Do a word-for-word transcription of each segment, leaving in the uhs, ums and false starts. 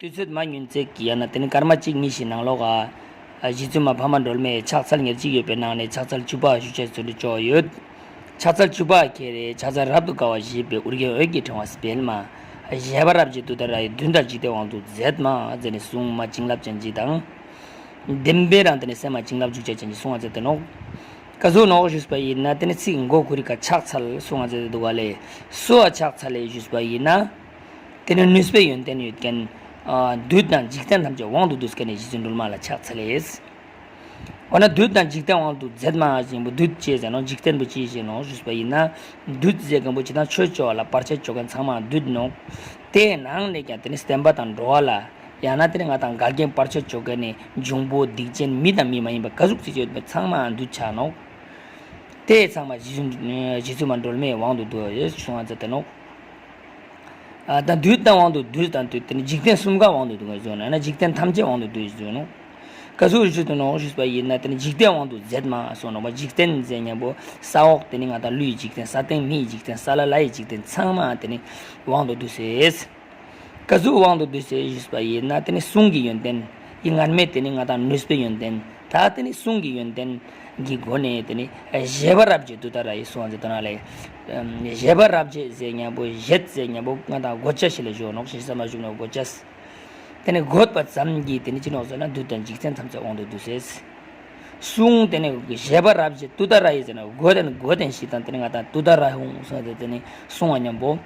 དུས་ཚོད་མ་ཉུང་ཙིག་ཡང་ན་དེ་ནི་སྐར་མ་གཅིག་གཉིས་ཤིག་ནང་ལོགས་ཨ། རྗེ་བཙུན་མ་འཕགས་མ་སྒྲོལ་མས་ཕྱག་འཚལ་ཉེར་གཅིག་ཡོད་པའི་ནང་ནས་ཕྱག་འཚལ་བཅུ་པ་ཞུ་ཆེད་ཚུལ་དུ་ཅོག་ཡོད། ཕྱག་འཚལ་བཅུ་པ་ཁེ་རེ་ཕྱག་འཚལ་རབ་ཏུ་དགའ་བ་བཞད་པའི་ཨོ་རྒྱན་འོད་ཀྱི་ཕྲེང་བ་སྤེལ་མ། བཞད་པ་རབ་བརྗིད་ཏུཏྟཱ་ར་ཡི། མདུན་དང་འཇིག་རྟེན་དབང་དུ་མཛད་མ་ཟེར་ནས་གསུང་མ་བྱིན་རླབས་ཅན་ཅིག་དང་། བདེན་པའི་རང་དེ་ནས་སེམས་མ་བྱིན་རླབས་འཇུག་བྱེད་ཅན་གྱི་གསུང་བ་མཛད་དེ་ནོག། ག་ཟུག་ནོག་ཞུས་པ་ཡིན་ན་དེ་ནི་ཚིག་མགོ་ཁུ་རི་ཀ་ཕྱག་འཚལ་གསུང་བ་མཛད་དེ་འདུག་ག་ལས། སུ་ཨ་ཕྱག་འཚལ་ལས་ཞུས་པ་ཡིན་ན། དེ་ནི་ནུས་པའི་ཡོན་ཏན་ཡོད་མཁན། ཨ། བདུད་དང་འཇིག་རྟེན་ཐམས་ཅད་དབང་དུ་བསྡུས་མཁན་ནི་རྗེ་བཙུན་སྒྲོལ་མ་ལ་ཕྱག་འཚལ་ལས། འོ་ན་བདུད་དང་འཇིག་རྟེན་དབང་དུ་མཛད་མ་ཞེས་པ་བདུད་ཅེས་ཟེར་ནོག། འཇིག་རྟེན་པོ་ཅི་ཞེས་ནོག་ཞུས་པ་ཡིན་ན། བདུད་ཟེར་མཁན་པོ་ཅི་དང་ཆོས་སྤྱོད་པ་ལ་བར་ཆད་བཅོ་མཁན་ཚང་མ་བདུད་ནོག། དེའི་ནང་ནས་ཀྱང་དེ་ནི་བསྟན་པ་དང་འགྲོ་བ་ལ། ཡང་ན་དེ་ནི་ང་དང་འགལ་རྐྱེན་བར་ཆད་བཅོ་མཁན་ནི་འབྱུང་པོ་སྡིག་ཅན་མི་དང་མི་མ་ཡིན་པ་ག་ཟུག་ཅིག་ཡོད་པ་ཚང་མ་བདུད་ཆགས་ནོག། དེ་ཚང་མ་རྗེ་བཙུན་རྗེ་བཙུན་མ་སྒྲོལ་མའི་དབང་དུ་བསྡུ་བ་ཡོད་གསུང་བ་མཛད་དེ་ནོག། ཨ། ད་བདུད་དང་དབང་དུ་བསྡུས་དང་བསྡུས་དེ་ནི་འཇིག་རྟེན་གསུམ་ཀ་དབང་དུ་བསྡུ་བ་ཡོད་ཟེར་ན་ན་འཇིག་རྟེན་ཐམས་ཅད་དབང་དུ་བསྡུས་ཟེར་ནོག། ག་ཟུག་རེ་ཞུ་དུ་ནོག་ཞུས་པ་ཡིན་ན་དེ་ནི་འཇིག་རྟེན་དབང་དུ་མཛད་མ་གསུངས་ནོག་པ། འཇིག་རྟེན་ཟེར་མཁན་པོ་ས་འོག་དེ་ནི་ང་དང་ཀླུའི་འཇིག་རྟེན། ས་སྟེང་མིའི་འཇིག་རྟེན། ས་ལ་ལ་ཡི་འཇིག་རྟེན་ཚང་མ་དེ་ནི་དབང་དུ་བསྡུས་ཟེར། ག་ཟུག་དབང་དུ་བསྡུས་ཟེར་ཞུས་པ་ཡིན་ན་དེ་ནི་གསུང་གི་ཡོན་ཏན། ཡི་སྔར་མེད་དེ་ནི་ང་དང་ནུས་པའི་ཡོན་ཏན། ད་དེ་ནི་གསུང་གི་ཡོན་ཏན་གྱི་སྒོ་ནས་དེ་ནི་བཞད་པ་རབ་བརྗིད་ཏུཏྟཱ་ར་ཡི་གསུང་བ་མཛད་དོ་ན་ལས། བཞད་པ་རབ་བརྗིད་ཟེར་མཁན་པོ་བཞད་ཟེར་མཁན་པོ་ང་དང་གོ་ཆ་ཞིག་ལ་བཞོ་ནོག། ཞེ་ས་མ་བཞུགས་ནོག་གོ་ཆ། དེ་ནི་དགོད་པ་ཙམ་གྱིས་དེ་ནི་ཅི་ནོག་ཟེར་ན་བདུད་དང་འཇིག་རྟེན་ཐམས་ཅད་དབང་དུ་བསྡུས་ཟེར། གསུང་དེ་ནི་བཞད་པ་རབ་བརྗིད་ཏུཏྟཱ་ར་ཡི་ཟེར་ན་དགོད་དེ་ནི་དགོད་དེ་ཞིག་དང་དེ་ནི་ང་དང་ཏུཏྟཱ་ར་ཧཱུྃ་གསུང་དེ་དེ་ནི་གསུང་བ་མཉམ་པོ།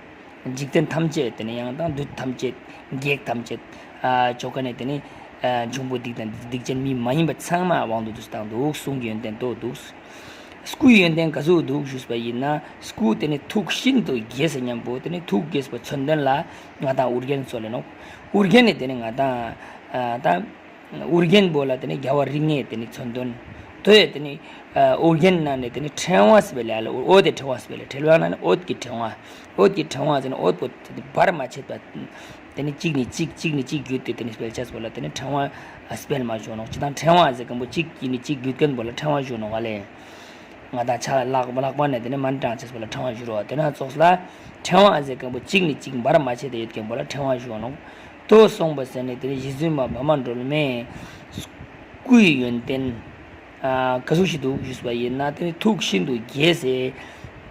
འཇིག་རྟེན་ཐམས་ཅད་དེ་ནི་ཡང་དང་བདུད་ཐམས་ཅད། བགེགས་ཐམས་ཅད། ཨ། བཅོ་མཁན་ནི་དེ་ནི། ཨ། འབྱུང་པོ་སྡིག་དང་སྡིག་ཅན་མི་མ་ཡིན་པ་ཚང་མ་དབང་དུ་བསྡུས་བཏང་འདུག། གསུང་གི་ཡོན་ཏན་དོ་འདུག། སྐུའི་ཡོན་ཏན་ག་ཟུག་འདུག་ཞུས་པ་ཡིན་ན་སྐུ་དེ་ནི་ཐུགས་ཤིན་ཏུ་དགྱེས་ཟེར་མཉམ་པོ་དེ་ནི་ཐུགས་དགྱེས་པ་མཚོན་དོན་ལ་ང་དང་ཨོ་རྒྱན་ཚོ་ལས་ནོག། ཨོ་རྒྱན་ནི་དེ་ནི་ང་དང་། ཨ། ད། ཨོ་རྒྱན་པོ་ལ་དེ་ནི་རྒྱལ་བ་རིགས་ལྔའི་དེ་ནི་མཚོན་དོན། དོ་ཡི་དེ་ནི། ཨོ་རྒྱན་ནང་ནས་དེ་ནི་ཕྲེང་བ་སྤེལ་ལ་ལ་འོད་དེ་ཕྲེང་བ་སྤེལ་ལ་ཕྲེང་བ་ནང་ནས་འོད་ཀྱི་ཕྲེང་བ། འོད་ཀྱི་ཕྲེང་བ་ཟེར་ན་འོད་པོ་དེ་ནི་བར་མ་ཆད་པ། དེ་ནི་གཅིག་ནས་གཅིག་གཅིག་ནས་གཅིག་བརྒྱུད་དེ་དེ་ནི་སྤེལ་ཆས་པོ་ལ་དེ་ནི་ཕྲེང་བ་སྤེལ་མ་བྱུང་ནོག། ཅི་དང་ཕྲེང་བ་ཟེར་མཁན་པོ་གཅིག་གིས་ནི་གཅིག་བརྒྱུད་མཁན་པོ་ལ་ཕྲེང་བ་བྱུང་ནོག་ག་ལས། ང་དང་ཆ་ལག་ལག་པ་ནས་དེ་ནི་མན་དྲང་ཆས་པོ་ལ་ཕྲེང་བ་བཞུ་རོགས། དེ་ན་ཙོགས་ལ་ཕྲེང་བ་ཟེར་མཁན་པོ་གཅིག་ནས་གཅིག་བར་མ་ཆད་དེ་ཡོད་མཁན་པོ་ལ་ཕྲེང་བ་བཞུ་ནོག། དོ་གསུངས་པ་ཟེར་ནས་དེ་ནི་རྗེ་བཙུན་མ་འཕགས་མ་སྒྲོལ་མའི་སྐུའི་ཡོན་ཏན། ཨ། ག་ཟུག་ཞིག་འདུག་ཞུས་པ་ཡིན་ན་དེ་ནི་ཐུགས་ཤིན་ཏུ་དགྱེས་ཟེར།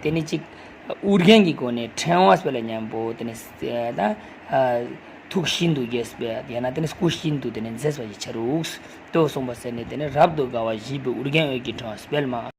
དེ་ནི་གཅིག་ཨོ་རྒྱན་གྱི་སྒོ་ནས་ཕྲེང་བ་སྤེལ་ལ་མཉམ་པོ་དེ་ནི་ད། ཨ། ཐུགས་ཤིན་ཏུ་དགྱེས་པས་ཡང་ན་དེ་ནི་སྐུ་ཤིན་ཏུ་དེ་ནི་མཛེས་པ་ཞིག་ཆ་རུགས། དོ་གསུངས་པ་ཟེར་ནས་དེ་ནི་རབ་ཏུ་དགའ་བ་བཞད་པའི་ཨོ་རྒྱན་འོད་ཀྱི་ཕྲེང་བ་སྤེལ་མ།